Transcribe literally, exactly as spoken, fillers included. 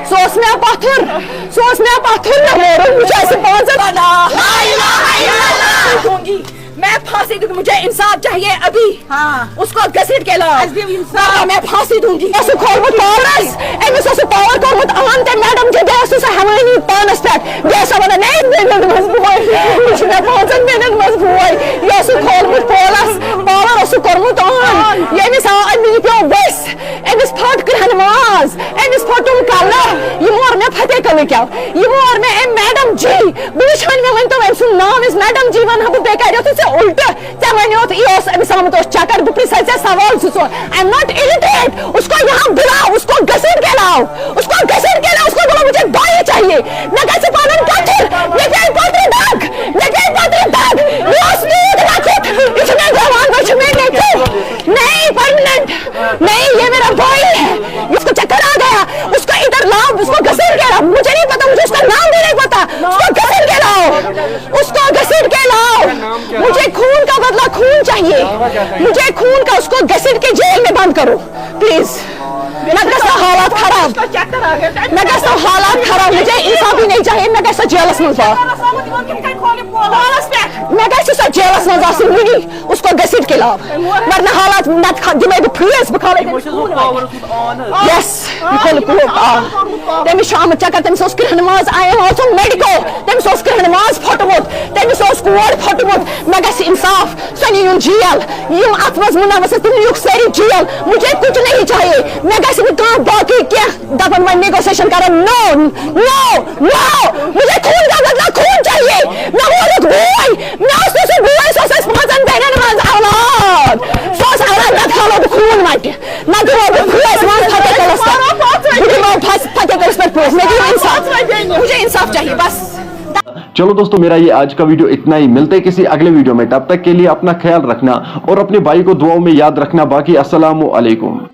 سُہ اوس مےٚ پَتھر، سُہ اوس مےٚ پَتھر، مےٚ مورُن، بہٕ چھَس پانٛژَن۔ لا الہ الا اللہ۔ دوں گی، میں پھانسی دوں گی، مجھے انصاف چاہیے ابھی۔ ہاں۔ اس کو گھسیٹ کے لاؤ۔ اَسہِ دِیِو انصاف۔ ورنہ میں پھانسی دوں گی۔ اوس سُہ کھولمُت پاورَس، أمِس اوس سُہ پاور کوٚرمُت آن تہٕ میڈم جی بیٚیہِ اوس سُہ ہٮ۪وٲنی پانَس پٮ۪ٹھ۔ بیٚیہِ ٲس سۄ وَنان، "ہے، مےٚ نہ حظ بوے، یہِ چھُ مےٚ پانٛژَن مِنٹَن منٛز بوے۔" یہِ اوس سُہ کھولمُت پولَس، پاور اوس سُہ کوٚرمُت آن۔ ییٚمِس آو اَمہِ وِزِ پیوٚو ؤسۍ۔ أمِس پھٔٹ کرٛہنہِ ماز، أمِس پھوٚٹُم کلہٕ، یہِ مور مےٚ فتح قلعہٕ کیٛاہ، یہِ مور مےٚ أمۍ میڈم جی۔ بہٕ وٕچھ وۄنۍ، مےٚ ؤنۍ تو أمۍ سُنٛد ناو، أمِس میڈم جی وَنہٕ ہا بہٕ، بیٚیہِ کَریو تہٕ ژےٚ اُلٹہٕ۔ ژےٚ وَنیوتھ، یہِ اوس أمِس آمُت اوس چکر، بہٕ پرٛژھے ژےٚ سوال زٕ ژور۔ I am not illiterate، اس کو یہاں بلاؤ، اس کو گھسیٹ کے لاؤ، اس کو گھسیٹ کے لاؤ، اس کو بولو مجھے دوائی چاہیے۔ مےٚ گژھِ پَنُن پَتھر، مےٚ پیٚیہِ پَتھرِ دَگ، مےٚ پیٚیہِ پَتھرِ دَگ۔ یہِ اوس میوٗٹھ لۄکُٹ، یہِ چھُ مےٚ جوان، یہِ چھُ مےٚ نیٚچوٗ۔ نہیں، پرماننٹ۔ نہیں، یہ میرا بھائی ہے، اس کو چکر آ گیا، اس کو ادھر لاؤ، اس کو گھسیٹ کے لاؤ، مجھے نہیں پتا، مجھے اس کا نام بھی نہیں پتا، اس کو گھسیٹ کے لاؤ، اس کو گھسیٹ کے لاؤ، مجھے خون کا بدلہ خون چاہیے، مجھے خون کا، اس کو گھسیٹ کے جیل میں بند کرو پلیز۔ مےٚ گژھِ نہٕ حالات خراب، مےٚ گژھِ نہٕ حالات خراب، مجھے انصافی نہیں چاہیے، مےٚ گژھِ سۄ جیلس منٛز۔ مےٚ گژھِ سۄ جیلس منٛز آسٕنۍ وٕنی۔ اس کو گھسیٹ کے لاؤ، ورنہ حالات نہ دمے بہٕ پھرٛیس، بہٕ کھالے۔ یس، یہِ کھوٚل کوٗپ، آ۔ تٔمِس چھُ آمُت چکر، تٔمِس اوس کرٛہنہٕ ماز، I am also medical، تٔمِس اوس کرٛہنہٕ ماز پھوٚٹمُت، تٔمِس اوس کوڑ پھوٚٹمُت۔ مےٚ گژھِ انصاف، سۄ نِیُن جیل۔ یِم اتھ منٛز مُلوث ٲسۍ، تِم نِیُکھ سٲری جیل۔ مجھے کچھ نہیں چاہیے، مےٚ گژھِ نہٕ کانٛہہ باقٕے کینٛہہ۔ دپان وۄنۍ negotiation کرو، no, no, no، مجھے خون کا بدلہ خون چاہیے۔ مےٚ ووٚنُکھ بوے، مےٚ اوس نہٕ سُہ بوے، سُہ اوس اَسہِ پانٛژن بیٚنٮ۪ن منٛز اولاد۔ سُہ اوس اولاد، نتہٕ کھالو بہٕ خوٗن وَٹہِ۔ نتہٕ دِمو بہٕ پھرٛیس منٛز فتح قلعس پٮ۪ٹھ۔ بہٕ دِمو پھس-، فتح قلعس پٮ۪ٹھ پھرٛیس۔ مےٚ دِیِو انصاف۔ مجھے انصاف چاہیے، بس۔ چلو دوستو، میرا یہ آج کا ویڈیو اتنا ہی۔ ملتے ہیں کسی اگلے ویڈیو میں، تب تک کے لیے اپنا خیال رکھنا اور اپنے بھائی کو دعاؤں میں یاد رکھنا۔ باقی السلام علیکم۔